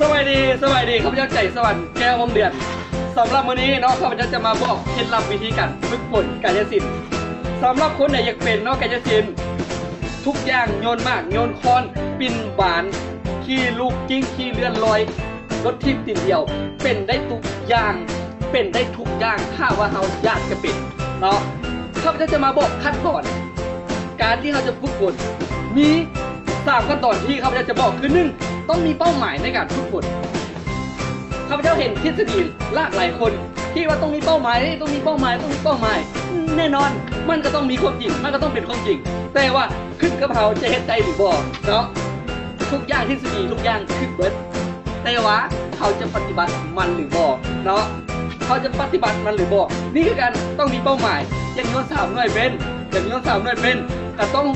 ສະບາຍດີ ສະບາຍດີ ຂ້າພະເຈົ້າໃຈສະຫວັນ ແກ້ວ ວົງເດືອນ. ສຳລັບມື້ນີ້ເນາະ ຂ້າພະເຈົ້າຈະມາບອກເຄັດລັບວິທີການຝຶກຝົນກາຍະສິນ. ສຳລັບຄົນໃດຢາກເປັນເນາະ ກາຍະສິນ ທຸກຢ່າງ ໂຍນໝາກ ໂຍນຄ້ອນ ປິ່ນບານ ຂີ່ລູກກິ້ງ ຂີ່ເລື່ອນລອຍ ລົດຖີບຕີນດຽວ ເປັນໄດ້ທຸກຢ່າງ ເປັນໄດ້ທຸກຢ່າງ ຖ້າວ່າເຮົາຢາກຈະເປັນເນາະ. ຂ້າພະເຈົ້າຈະມາບອກຂັ້ນຕອນ ການທີ່ເຮົາຈະຝຶກຝົນ ມີສາມຂັ້ນຕອນທີ່ຂ້າພະເຈົ້າຈະບອກ ຄື ໜຶ່ງ ຕ້ອງມີເປົ້າໝາຍໃນການຝຶກຝົນ. ຂ້າພະເຈົ້າເຫັນທິດສະດີຫຼາກຫຼາຍຄົນທີ່ວ່າຕ້ອງມີເປົ້າໝາຍ ຕ້ອງມີເປົ້າໝາຍ ຕ້ອງມີເປົ້າໝາຍ. ແນ່ນອນ ມັນກໍຕ້ອງມີຄວາມຈິງ ມັນກໍຕ້ອງເປັນຄວາມຈິງ ແຕ່ວ່າຂຶ້ນກັບເຮົາຈະເຮັດໄດ້ຫຼືບໍ່ເນາະ. ທຸກຢ່າງທິດສະດີ ທຸກຢ່າງຖືກເບິດ ແຕ່ວ່າເຮົາຈະປະຕິບັດມັນຫຼືບໍ່ເນາະ ເຮົາຈະປະຕິບັດມັນຫຼືບໍ່. ນີ້ຄືກັນ ຕ້ອງມີເປົ້າໝາຍ ຢາກໂຍນສາມໜ່ວຍເປັນ ຢາກໂຍນສາມໜ່ວຍເປັນ ກໍຕ້ອງ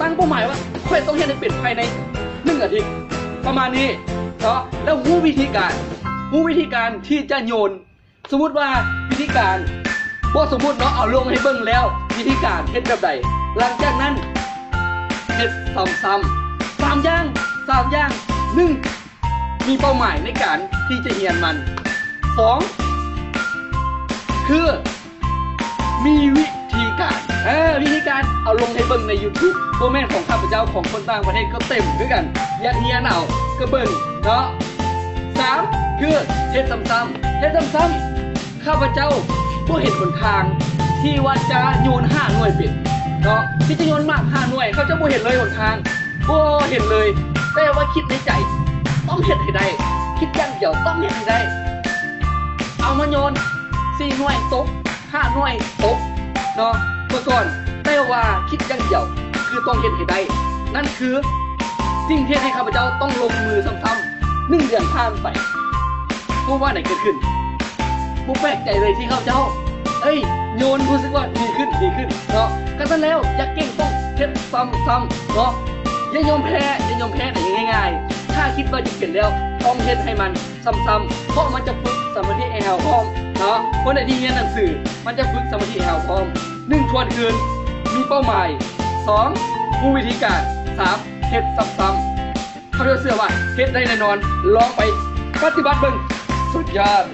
ຕັ້ງເປົ້າໝາຍວ່າ ຂ້ອຍຕ້ອງເຮັດໃຫ້ເປັນພາຍໃນໜຶ່ງອາທິດ ປະມານນີ້ເນາະ. ແລ້ວຮູ້ວິທີການ ຮູ້ວິທີການທີ່ຈະໂຍນ ສົມມຸດວ່າວິທີການ ບໍ່ສົມມຸດເນາະ ເອົາລົງໃຫ້ເບິ່ງແລ້ວ ວິທີການເຮັດແບບໃດ. ຫຼັງຈາກນັ້ນເຮັດຊ້ຳໆ ສາມຢ່າງ ສາມຢ່າງ ໜຶ່ງ ມີເປົ້າໝາຍໃນການທີ່ຈະຮຽນມັນ ສອງ ຄື ມີວິທີການ ເອີ ວິທີການເອົາລົງໃຫ້ເບິ່ງໃນຢູທູບ ບໍ່ແມ່ນຂອງຂ້າພະເຈົ້າ ຂອງຄົນຕ່າງປະເທດກໍເຕັມຄືກັນ ຢາກຮຽນເອົາກໍເບິ່ງເນາະ. ສາມ ຄືເຮັດຊ້ຳໆ ເຮັດຊ້ຳໆ. ຂ້າພະເຈົ້າບໍ່ເຫັນຫົນທາງທີ່ວ່າຈະໂຍນຫ້າໜ່ວຍເປັນເນາະ ທີ່ຈະໂຍນໝາກຫ້າໜ່ວຍ ເຂົາເຈົ້າບໍ່ເຫັນເລີຍຫົນທາງ ບໍ່ເຫັນເລີຍ. ແຕ່ວ່າຄິດໃນໃຈ ຕ້ອງເຮັດໃຫ້ໄດ້ ຄິດຢ່າງດຽວ ຕ້ອງເຮັດໃຫ້ໄດ້ ເອົາມາໂຍນສີ່ໜ່ວຍຕົກ ຫ້າໜ່ວຍຕົກເນາະ ເມື່ອກ່ອນ. ແຕ່ວ່າຄິດຢ່າງດຽວ ຄືຕ້ອງເຮັດໃຫ້ໄດ້ ນັ້ນຄືສິ່ງທີ່ເຮັດໃຫ້ຂ້າພະເຈົ້າຕ້ອງລົງມືຊ້ຳໆ ໜຶ່ງເດືອນຜ່ານໄປ ຮູ້ວ່າຫຍັງເກີດຂຶ້ນ? ບໍ່ແປກໃຈເລີຍທີ່ເຂົາເຈົ້າ ເອີຍ ໂຍນຮູ້ສຶກວ່າດີຂຶ້ນ ດີຂຶ້ນເນາະ. ຄັນຊັ້ນແລ້ວ ຢາກເກັ່ງຕ້ອງເຮັດຊ້ຳໆເນາະ ຢ່າຍອມແພ້ ຢ່າຍອມແພ້ໄດ້ງ່າຍໆ. ຖ້າຄິດວ່າຈະເປັນແລ້ວ ຕ້ອງເຮັດໃຫ້ມັນຊ້ຳໆ ເພາະມັນຈະຝຶກສະມາທິໃຫ້ເຮົາພ້ອມເນາະ. ຄົນໃດທີ່ຮຽນໜັງສື ມັນຈະຝຶກສະມາທິໃຫ້ເຮົາພ້ອມ. ໜຶ່ງ ທວນຄືນ ມີເປົ້າໝາຍ. ສອງ ຮູ້ວິທີການ. ສາມ ເຮັດຊ້ຳໆ. ຂ້າພະເຈົ້າເຊື່ອວ່າເຮັດໄດ້ແນ່ນອນ ລອງໄປປະຕິບັດເບິ່ງ. ສຸດຍອດ.